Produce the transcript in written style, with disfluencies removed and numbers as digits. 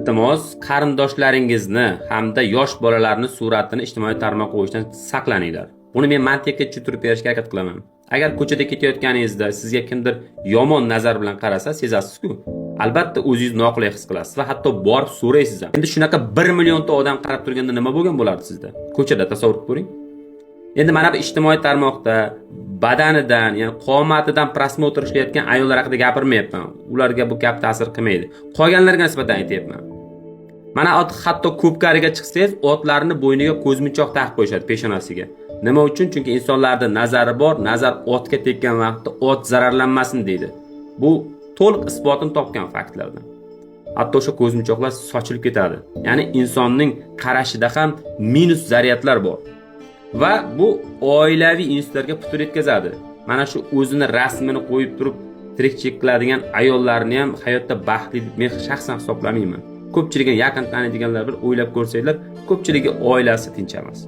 Iltimos, qarindoshlaringizni hamda yosh bolalarni suratini ijtimoiy tarmoqqa qo'yishdan saqlaninglar. Buni men mantiqqa tushuntirib berishga harakat qilaman. Agar ko'chada ketayotganingizda sizga kimdir yomon nazar bilan qarasa, sezasiz-ku. Albatta o'zingiz noqulay his qilasiz va hatto borib so'raysiz ham. Endi shunaqa 1 millionta odam qarab turganda nima bo'lgan bo'lardi sizda? Ko'chada tasavvur qilib ko'ring. Endi mana bu ijtimoiy tarmoqda badanidan, ya'ni qomatidan просмотр ishlayotgan ayollar haqida gapirmayapman. Ularga bu gap ta'sir qilmaydi. Qolganlarga nisbatan aytyapman. Mana ot, hatto ko'pkariga chiqsangiz, otlarni bo'yniga ko'zmunchoq taqib qo'yishadi peshonasiga. Nima uchun? Chunki insonlarda nazari bor, nazar otga tekkan vaqtda ot zararlanmasin deydi. Bu to'liq isbotini topgan faktlardan. Hatto o'sha ko'zmunchoqlar sochilib ketadi. Ya'ni insonning qarashida ham minus zaryadlar bor. Va bu oilaviy institutlarga putur yetkazadi. Mana shu o'zini rasmini qo'yib turib tirikchilik qiladigan ayollarni ham hayotda baxtli deb men shaxsan hisoblamayman. Ko'pchiligini yaqin taniydiganlar bir o'ylab ko'rsanglar, ko'pchiligi oilasi tinch emas.